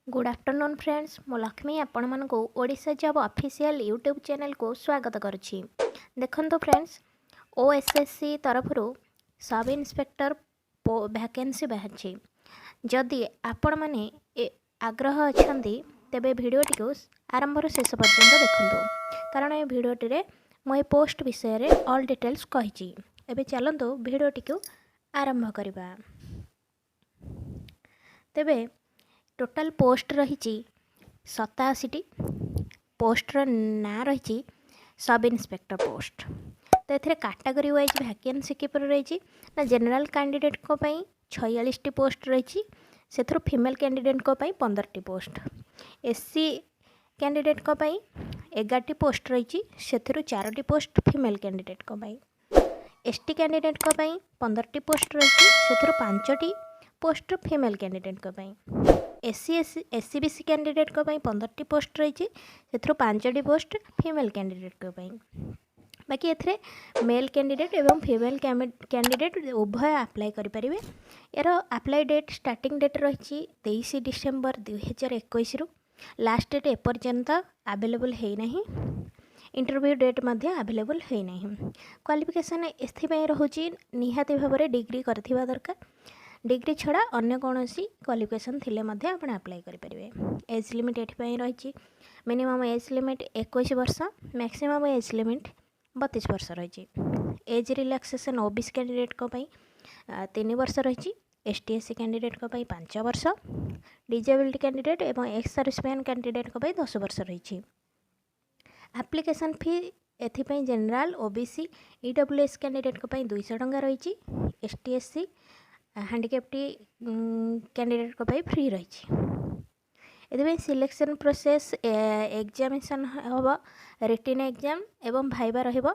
Good afternoon friends, ମୁଁ ଲକ୍ଷ୍ମୀ ଆପଣମାନଙ୍କୁ Odisha job official YouTube ଚ୍ୟାନେଲକୁ ସ୍ୱାଗତ କରୁଛି। ଦେଖନ୍ତୁ ଫ୍ରେଣ୍ଡସ୍, ଓଏସ୍ଏସ୍ସି ତରଫରୁ ସବ୍ ଇନ୍ସପେକ୍ଟର ଭ୍ୟାକେନ୍ସି ବାହାରିଛି। ଯଦି ଆପଣମାନେ ଆଗ୍ରହ ଅଛନ୍ତି, ତେବେ ଭିଡ଼ିଓଟିକୁ ଆରମ୍ଭରୁ ଶେଷ ପର୍ଯ୍ୟନ୍ତ ଦେଖନ୍ତୁ, କାରଣ ଏ ଭିଡ଼ିଓଟିରେ ମୁଁ ଏ ପୋଷ୍ଟ ବିଷୟରେ ଅଲ୍ ଡିଟେଲ୍ସ କହିଛି। ଏବେ ଚାଲନ୍ତୁ ଭିଡ଼ିଓଟିକୁ ଆରମ୍ଭ କରିବା। ତେବେ ଟୋଟାଲ୍ ପୋଷ୍ଟ ରହିଛି 87ଟି। ପୋଷ୍ଟର ନାଁ ରହିଛି ସବ୍ ଇନ୍ସପେକ୍ଟର ପୋଷ୍ଟ। ତ ଏଥିରେ କାଟାଗୋରୀ ୱାଇଜ୍ ଭ୍ୟାକେନ୍ସି କିପରି ରହିଛି ନା, ଜେନେରାଲ୍ କ୍ୟାଣ୍ଡିଡେଟ୍ଙ୍କ ପାଇଁ 46ଟି ପୋଷ୍ଟ ରହିଛି, ସେଥିରୁ ଫିମେଲ୍ କ୍ୟାଣ୍ଡିଡେଟ୍ଙ୍କ ପାଇଁ 15ଟି ପୋଷ୍ଟ। ଏସ୍ ସି କ୍ୟାଣ୍ଡିଡେଟ୍ଙ୍କ ପାଇଁ 11ଟି ପୋଷ୍ଟ ରହିଛି, ସେଥିରୁ ଚାରୋଟି ପୋଷ୍ଟ ଫିମେଲ୍ କ୍ୟାଣ୍ଡିଡେଟ୍ଙ୍କ ପାଇଁ। ଏସ୍ ଟି କ୍ୟାଣ୍ଡିଡେଟ୍ଙ୍କ ପାଇଁ 15ଟି ପୋଷ୍ଟ ରହିଛି, ସେଥିରୁ ପାଞ୍ଚଟି ପୋଷ୍ଟ ଫିମେଲ୍ କ୍ୟାଣ୍ଡିଡେଟ୍ଙ୍କ ପାଇଁ। ଏସ୍ ସି ବି ସି କ୍ୟାଣ୍ଡିଡେଟ୍ଙ୍କ ପାଇଁ 15ଟି ପୋଷ୍ଟ ରହିଛି, ସେଥିରୁ ପାଞ୍ଚଟି ପୋଷ୍ଟ ଫିମେଲ୍ କ୍ୟାଣ୍ଡିଡେଟ୍ଙ୍କ ପାଇଁ। ବାକି ଏଥିରେ ମେଲ୍ କ୍ୟାଣ୍ଡିଡେଟ୍ ଏବଂ ଫିମେଲ୍ କ୍ୟାଣ୍ଡିଡେଟ୍ ଉଭୟ ଆପ୍ଲାଏ କରିପାରିବେ। ଏହାର ଆପ୍ଲାଏ ଡେଟ୍, ଷ୍ଟାର୍ଟିଂ ଡେଟ୍ ରହିଛି 23 ଡିସେମ୍ବର 2021ରୁ। ଲାଷ୍ଟ ଡେଟ୍ ଏପର୍ଯ୍ୟନ୍ତ ଆଭେଲେବୁଲ୍ ହେଇନାହିଁ। ଇଣ୍ଟରଭ୍ୟୁ ଡେଟ୍ ମଧ୍ୟ ଆଭେଲେବୁଲ୍ ହେଇନାହିଁ। କ୍ୱାଲିଫିକେସନ୍ ଏଥିପାଇଁ ରହୁଛି, ନିହାତି ଭାବରେ ଡିଗ୍ରୀ କରିଥିବା ଦରକାର। ଡିଗ୍ରୀ ଛଡ଼ା ଅନ୍ୟ କୌଣସି କ୍ୱାଲିଫିକେସନ୍ ଥିଲେ ମଧ୍ୟ ଆପଣ ଆପ୍ଲାଏ କରିପାରିବେ। ଏଜ୍ ଲିମିଟ୍ ଏଥିପାଇଁ ରହିଛି, ମିନିମମ୍ ଏଜ୍ ଲିମିଟ୍ 21 ବର୍ଷ, ମ୍ୟାକ୍ସିମମ୍ ଏଜ୍ ଲିମିଟ୍ 32 ବର୍ଷ ରହିଛି। ଏଜ୍ ରିଲାକ୍ସେସନ୍ ଓବିସି କ୍ୟାଣ୍ଡିଡେଟ୍ଙ୍କ ପାଇଁ 3 ବର୍ଷ ରହିଛି, ଏସ୍ ଟି, ଏସ୍ ସି କ୍ୟାଣ୍ଡିଡେଟ୍ଙ୍କ ପାଇଁ 5 ବର୍ଷ, ଡିଜେବିଲିଟି କ୍ୟାଣ୍ଡିଡେଟ୍ ଏବଂ ଏକ୍ସ ସର୍ଭିସମ୍ୟାନ୍ କ୍ୟାଣ୍ଡିଡେଟ୍ଙ୍କ ପାଇଁ 10 ବର୍ଷ ରହିଛି। ଆପ୍ଲିକେସନ୍ ଫି ଏଥିପାଇଁ ଜେନେରାଲ୍, ଓବିସି, ଇଡବ୍ଲ୍ୟୁଏସ୍ କ୍ୟାଣ୍ଡିଡେଟ୍ଙ୍କ ପାଇଁ 200 ଟଙ୍କା ରହିଛି। S T, S C, handicapped କ୍ୟାଣ୍ଡିଡେଟ୍ଙ୍କ ପାଇଁ ଫ୍ରି ରହିଛି। ଏଥିପାଇଁ ସିଲେକ୍ସନ୍ ପ୍ରୋସେସ୍, ଏକ୍ଜାମିନେସନ୍ ହେବ, ରିଟିନ୍ ଏକ୍ଜାମ୍ ଏବଂ ଭାଇବା ରହିବ।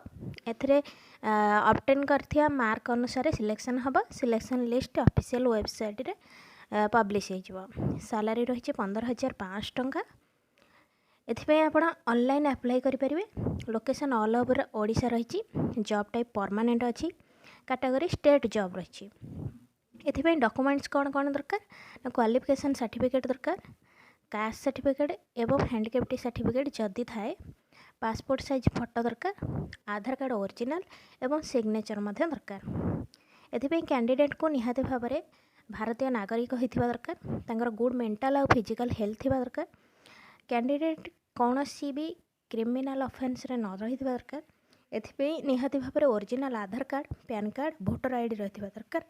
ଏଥିରେ ଅବଟେନ୍ କରିଥିବା ମାର୍କ ଅନୁସାରେ ସିଲେକ୍ସନ୍ ହେବ। ସିଲେକ୍ସନ୍ ଲିଷ୍ଟ ଅଫିସିଆଲ୍ ୱେବସାଇଟ୍ରେ ପବ୍ଲିଶ ହେଇଯିବ। ସାଲାରୀ ରହିଛି 15,500 ଟଙ୍କା। ଏଥିପାଇଁ ଆପଣ ଅନଲାଇନ୍ ଆପ୍ଲାଏ କରିପାରିବେ। ଲୋକେସନ୍ ଅଲ୍ ଓଭର୍ ଓଡ଼ିଶା ରହିଛି। ଜବ୍ ଟାଇପ୍ ପରମାନେଣ୍ଟ ଅଛି। କାଟାଗୋରୀ ଷ୍ଟେଟ୍ ଜବ୍ ରହିଛି। ଏଥିପାଇଁ ଡକୁମେଣ୍ଟସ୍ କ'ଣ କ'ଣ ଦରକାର ନା, କ୍ୱାଲିଫିକେସନ୍ ସାର୍ଟିଫିକେଟ୍ ଦରକାର, କାଷ୍ଟ ସାର୍ଟିଫିକେଟ୍ ଏବଂ ହ୍ୟାଣ୍ଡିକ୍ୟାପ୍ଟ ସାର୍ଟିଫିକେଟ୍ ଯଦି ଥାଏ, ପାସପୋର୍ଟ ସାଇଜ୍ ଫଟୋ ଦରକାର, ଆଧାର କାର୍ଡ଼ ଓରିଜିନାଲ୍ ଏବଂ ସିଗ୍ନେଚର୍ ମଧ୍ୟ ଦରକାର। ଏଥିପାଇଁ କ୍ୟାଣ୍ଡିଡେଟ୍କୁ ନିହାତି ଭାବରେ ଭାରତୀୟ ନାଗରିକ ହୋଇଥିବା ଦରକାର। ତାଙ୍କର ଗୁଡ଼୍ ମେଣ୍ଟାଲ୍ ଆଉ ଫିଜିକାଲ୍ ହେଲ୍ଥ ଥିବା ଦରକାର। କ୍ୟାଣ୍ଡିଡେଟ୍ କୌଣସି ବି କ୍ରିମିନାଲ୍ ଅଫେନ୍ସରେ ନ ରହିଥିବା ଦରକାର। ଏଥିପାଇଁ ନିହାତି ଭାବରେ original Aadhaar card, PAN card, voter ID ରହିଥିବା ଦରକାର।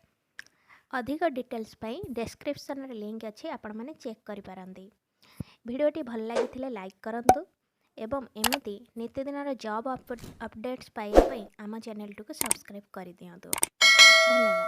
ଅଧିକ ଡିଟେଲ୍ସ ପାଇଁ ଡେସ୍କ୍ରିପସନ୍ରେ ଲିଙ୍କ୍ ଅଛି, ଆପଣମାନେ ଚେକ୍ କରିପାରନ୍ତି। ଭିଡ଼ିଓଟି ଭଲ ଲାଗିଥିଲେ ଲାଇକ୍ କରନ୍ତୁ ଏବଂ ଏମିତି ନିତିଦିନର ଜବ୍ ଅପଡ଼େଟ୍ସ ପାଇବା ପାଇଁ ଆମ ଚ୍ୟାନେଲଟିକୁ ସବସ୍କ୍ରାଇବ୍ କରିଦିଅନ୍ତୁ। ଧନ୍ୟବାଦ।